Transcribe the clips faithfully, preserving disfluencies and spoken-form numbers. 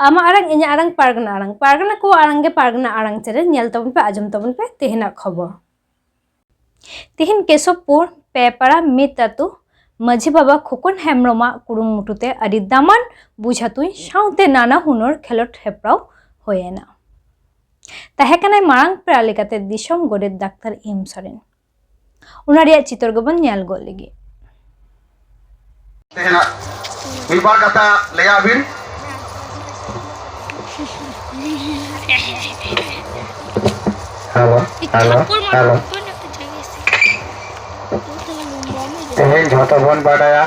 ᱟᱢᱟᱜ ᱟᱲᱟᱝ, ᱤᱧᱟᱹᱜ ᱟᱲᱟᱝ, ᱯᱟᱨᱜᱟᱱᱟ ᱟᱲᱟᱝ, ᱯᱟᱨᱜᱟᱱᱟ ᱠᱚᱣᱟᱜ ᱟᱲᱟᱝ ᱜᱮ ᱯᱟᱨᱜᱟᱱᱟ ᱟᱲᱟᱝ ᱪᱮᱱᱮᱞ᱾ ᱧᱮᱞ ᱛᱟᱵᱚᱱ ᱯᱮ, ᱟᱸᱡᱚᱢ ᱛᱟᱵᱚᱱ ᱯᱮ ᱛᱮᱦᱮᱧᱟᱜ ᱠᱷᱚᱵᱚᱨ᱾ ᱛᱮᱦᱮᱧ ᱠᱮᱥᱚᱵᱯᱩᱨ ᱯᱮᱯᱟᱲᱟ ᱢᱤᱫ ᱟᱹᱛᱩ ᱢᱟᱹᱡᱷᱤ ᱵᱟᱵᱟ ᱠᱷᱚᱠᱚᱱ ᱦᱮᱢᱵᱽᱨᱚᱢᱟᱜ ᱠᱩᱨᱩᱢᱩᱴᱩ ᱛᱮ ᱟᱹᱰᱤ ᱫᱟᱢᱟᱱ ᱵᱩᱡᱷᱟ ᱛᱩᱧ ᱥᱟᱶᱛᱮ ᱱᱟᱱᱟ ᱦᱩᱱᱟᱹᱨ ᱠᱷᱮᱞᱳᱰ ᱦᱮᱯᱨᱟᱣ ᱦᱩᱭᱮᱱᱟ᱾ ᱛᱟᱦᱮᱸ ᱠᱟᱱᱟᱭ ᱢᱟᱨᱟᱝ ᱯᱮᱲᱟ ᱞᱮᱠᱟᱛᱮ ᱫᱤᱥᱚᱢ ᱜᱚᱰᱮᱛ ᱰᱟᱠᱛᱟᱨ ᱮᱢ ᱥᱚᱨᱮᱱ᱾ ᱚᱱᱟ ᱨᱮᱭᱟᱜ ᱪᱤᱛᱟᱹᱨ ᱜᱮᱵᱚᱱ ᱧᱮᱞ ᱜᱚᱫ ᱞᱮᱜᱮ᱾ ᱛᱮᱦᱮᱧᱟᱜ ᱢᱤᱫ ᱵᱟᱨ ᱠᱟᱛᱷᱟ ᱞᱟᱹᱭᱟᱜ ᱵᱤᱱ᱾ Hello, hello, hello. ᱛᱮᱦᱮᱧ ᱡᱷᱚᱛᱚ ᱵᱚᱱ ᱵᱟᱰᱟᱭᱟ,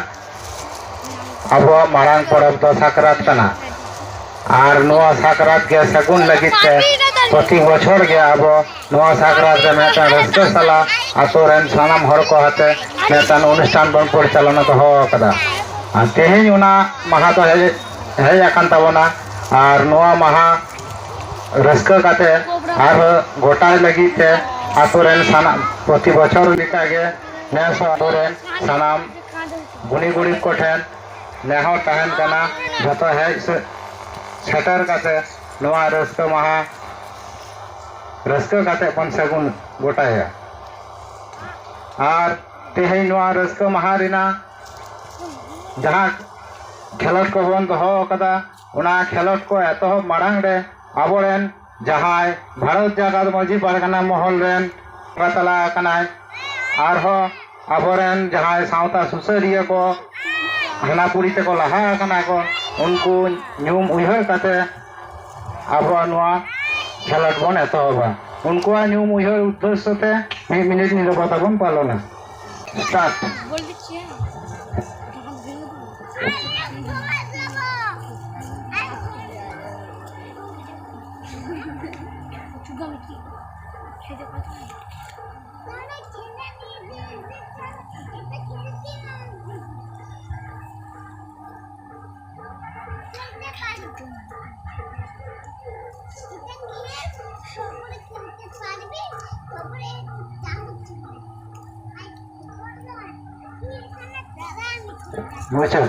ᱟᱵᱚᱣᱟᱜ ᱢᱟᱨᱟᱝ ᱯᱚᱨᱚᱵᱽ ᱫᱚ ᱥᱟᱠᱨᱟᱛ ᱠᱟᱱᱟ᱾ ᱟᱨ ᱱᱚᱣᱟ ᱥᱟᱠᱨᱟᱛ ᱜᱮ ᱥᱟᱹᱜᱩᱱ ᱞᱟᱹᱜᱤᱫ ᱛᱮ ᱯᱨᱚᱛᱤ ᱵᱚᱪᱷᱚᱨ ᱜᱮ ᱟᱵᱚ ᱱᱚᱣᱟ ᱥᱟᱠᱨᱟᱛ ᱨᱮ ᱢᱤᱫᱴᱟᱝ ᱨᱟᱹᱥᱠᱟᱹ ᱥᱟᱞᱟᱜ ᱟᱛᱳ ᱨᱮᱱ ᱥᱟᱱᱟᱢ ᱦᱚᱲ ᱠᱚ ᱟᱛᱮ ᱢᱤᱫᱴᱟᱝ ᱚᱱᱩᱥᱴᱷᱟᱱ ᱵᱚᱱ ᱯᱚᱨᱤᱪᱟᱞᱚᱱᱟ ᱫᱚᱦᱚ ᱟᱠᱟᱫᱟ᱾ ᱟᱨ ᱛᱮᱦᱮᱧ ᱚᱱᱟ ᱢᱟᱦᱟ ᱫᱚ ᱦᱮᱡ, ᱦᱮᱡ ᱟᱠᱟᱱ ᱛᱟᱵᱚᱱᱟ᱾ ᱟᱨ ᱱᱚᱣᱟ ᱢᱟᱦᱟ ᱨᱟᱹᱥᱠᱟᱹ ᱠᱟᱛᱮ ᱟᱨ ᱜᱚᱴᱟᱭ ᱞᱟᱹᱜᱤᱫ ᱛᱮ ᱟᱛᱳ ᱨᱮᱱ ᱥᱟᱱᱟᱢ, ᱯᱨᱚᱛᱤ ᱵᱚᱪᱷᱚᱨ ᱞᱮᱠᱟᱜᱮ ᱱᱮᱥ ᱦᱚᱸ ᱟᱛᱳ ᱨᱮᱱ ᱥᱟᱱᱟᱢ ᱜᱩᱱᱤ ᱜᱩᱨᱤᱵ ᱠᱚᱴᱷᱮᱱ ᱱᱮᱦᱚᱨ ᱛᱟᱦᱮᱱ ᱠᱟᱱᱟ, ᱡᱷᱚᱛᱚ ᱦᱮᱡ ᱥᱮ-, ᱥᱮᱴᱮᱨ ᱠᱟᱛᱮ ᱱᱚᱣᱟ ᱨᱟᱹᱥᱠᱟᱹ ᱢᱟᱦᱟ ᱨᱟᱹᱥᱠᱟᱹ ᱠᱟᱛᱮ ᱵᱚᱱ ᱥᱟᱹᱜᱩᱱ ᱜᱚᱴᱟᱭᱟ᱾ ᱟᱨ ᱛᱮᱦᱮᱧ ᱱᱚᱣᱟ ᱨᱟᱹᱥᱠᱟᱹ ᱢᱟᱦᱟ ᱨᱮᱱᱟᱜ ᱡᱟᱦᱟᱸ ᱠᱷᱮᱞᱳᱰ ᱠᱚᱵᱚᱱ ᱫᱚᱦᱚ ᱟᱠᱟᱫᱟ, ᱚᱱᱟ ᱠᱷᱮᱞᱳᱰ ᱠᱚ ᱮᱛᱚᱦᱚᱵ ᱢᱟᱲᱟᱝ ᱨᱮ ᱟᱵᱚᱨᱮᱱ ᱡᱟᱦᱟᱸᱭ ᱵᱷᱟᱨᱚᱛ ᱡᱟᱠᱟᱛ ᱢᱟᱹᱡᱷᱤ ᱯᱟᱨᱜᱟᱱᱟ ᱢᱚᱦᱚᱞ ᱨᱮᱱ ᱵᱚᱸᱜᱟ ᱛᱟᱞᱟ ᱟᱠᱟᱱᱟᱭ, ᱟᱨᱦᱚᱸ ᱟᱵᱚᱨᱮᱱ ᱡᱟᱦᱟᱸᱭ ᱥᱟᱶᱛᱟ ᱥᱩᱥᱟᱹᱨᱤᱭᱟᱹ ᱠᱚ ᱦᱟᱱᱟ ᱯᱩᱨᱤ ᱛᱮᱠᱚ ᱞᱟᱦᱟ ᱟᱠᱟᱱᱟ ᱠᱚ, ᱩᱱᱠᱩ ᱧᱩᱢ ᱩᱭᱦᱟᱹᱨ ᱠᱟᱛᱮ ᱟᱵᱚᱣᱟᱜ ᱱᱚᱣᱟ ᱠᱷᱮᱞᱳᱰ ᱵᱚᱱ ᱮᱛᱚᱦᱚᱵᱟ᱾ ᱩᱱᱠᱩᱣᱟᱜ ᱧᱩᱢ ᱩᱭᱦᱟᱹᱨ ᱩᱫᱽᱫᱮᱥᱥᱚ ᱛᱮ ᱢᱤᱫ ᱢᱤᱱᱤᱴ ᱱᱤᱨᱚᱵᱚᱛᱟ ᱵᱚᱱ ᱯᱟᱞᱚᱱᱟ᱾ Start. ᱢᱩᱪᱟᱹᱫ᱾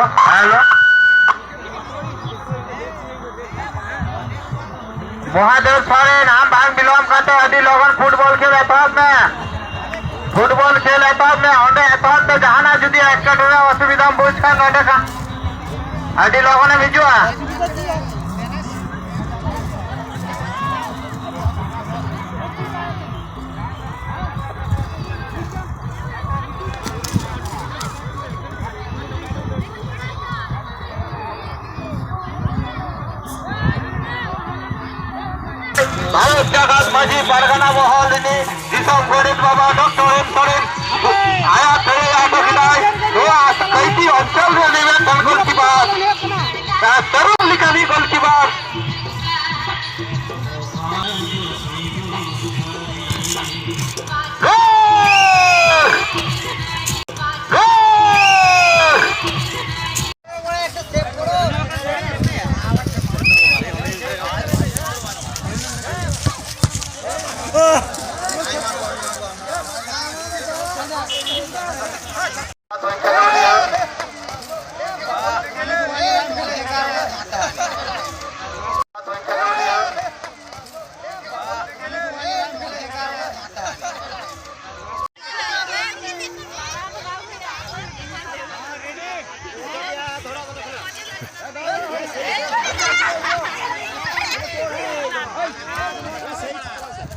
ᱦᱮᱞᱳ᱾ ᱢᱚᱦᱟᱫᱮᱵ ᱥᱚᱨᱮᱱ, ᱟᱢ ᱵᱟᱝ ᱵᱤᱞᱚᱢ ᱠᱟᱛᱮ ᱟᱹᱰᱤ ᱞᱚᱜᱚᱱ ᱯᱷᱩᱴᱵᱚᱞ ᱠᱷᱮᱞ ᱮᱛᱚᱦᱚᱵ ᱢᱮ᱾ ᱯᱷᱩᱴᱵᱚᱞ ᱠᱷᱮᱞ ᱮᱛᱚᱦᱚᱵ ᱢᱮ᱾ ᱚᱸᱰᱮ ᱮᱛᱚᱦᱚᱵ ᱛᱮ ᱡᱟᱦᱟᱱᱟᱜ ᱡᱩᱫᱤ ᱮᱴᱠᱮᱴᱚᱬᱮ ᱚᱥᱩᱵᱤᱫᱷᱟᱢ ᱵᱩᱡᱽ ᱠᱷᱟᱱ, ᱱᱚᱸᱰᱮ ᱠᱷᱟᱱ ᱟᱹᱰᱤ ᱞᱚᱜᱚᱱᱮᱢ ᱦᱤᱡᱩᱜᱼᱟ᱾ ᱵᱷᱟᱨᱚᱛ ᱡᱟᱠᱟᱛ ᱢᱟᱹᱡᱷᱤ ᱯᱟᱨᱜᱟᱱᱟ ᱢᱚᱦᱚᱞ ᱨᱤᱱᱤᱡ ᱫᱤᱥᱚᱢ ᱜᱚᱰᱮᱛ ᱵᱟᱵᱟ ᱰᱚᱠᱴᱚᱨ ᱮᱢ ᱥᱚᱨᱮᱱ ᱟᱭᱟᱜ ᱯᱮᱨᱮᱡ ᱟᱴᱚ ᱠᱮᱫᱟᱭ᱾ ᱱᱚᱣᱟ ᱠᱟᱹᱭᱛᱤ ᱚᱧᱪᱚᱞ ᱨᱮ ᱱᱤᱣᱮᱫ ᱠᱷᱚᱱ ᱜᱳᱞᱠᱤᱯᱟᱨ, ᱛᱟᱹᱨᱩᱵ ᱞᱮᱠᱟᱱᱤᱡ ᱜᱳᱞᱠᱤᱯᱟᱨ᱾ ᱜᱳᱞ! ᱜᱳᱞ!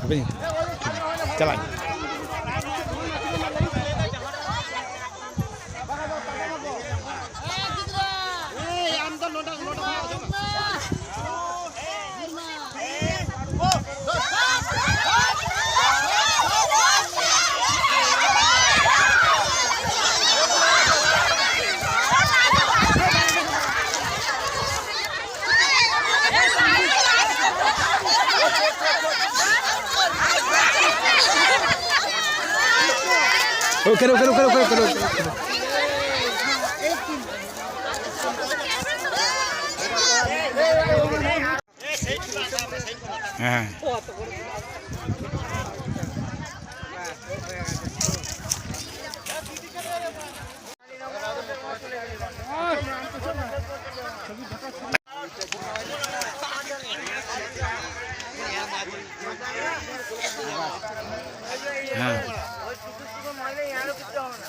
ᱦᱟᱯᱮ, ᱪᱟᱞᱟᱜ ᱟᱹᱧ᱾ ᱳ, ᱠᱮᱨᱳ, ᱠᱮᱨᱳ, ᱠᱮᱨᱳ, ᱠᱮᱨᱳ, ᱠᱮᱨᱳ, ᱠᱮᱨᱳ᱾ ᱦᱮᱸ᱾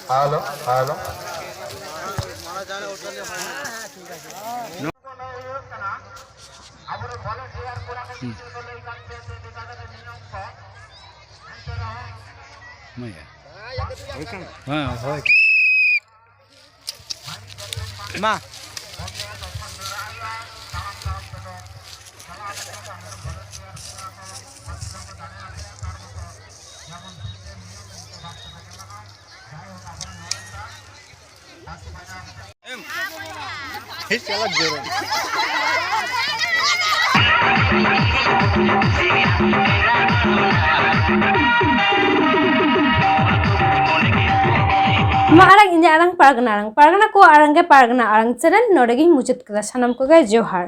Hello, hello. ᱢᱟ᱾ ᱱᱚᱣᱟ ᱟᱲᱟᱝ ᱤᱧᱟᱹᱜ ᱟᱲᱟᱝ, ᱯᱟᱨᱜᱟᱱᱟ ᱟᱲᱟᱝ, ᱯᱟᱨᱜᱟᱱᱟ ᱠᱚᱣᱟᱜ ᱟᱲᱟᱝ ᱜᱮ ᱯᱟᱨᱜᱟᱱᱟ ᱟᱲᱟᱝ ᱪᱮᱱᱮᱞ᱾ ᱱᱚᱰᱮ ᱜᱤᱧ ᱢᱩᱪᱟᱹᱫ ᱠᱮᱫᱟ᱾ ᱥᱟᱱᱟᱢ ᱠᱚᱜᱮ ᱡᱚᱦᱟᱨ᱾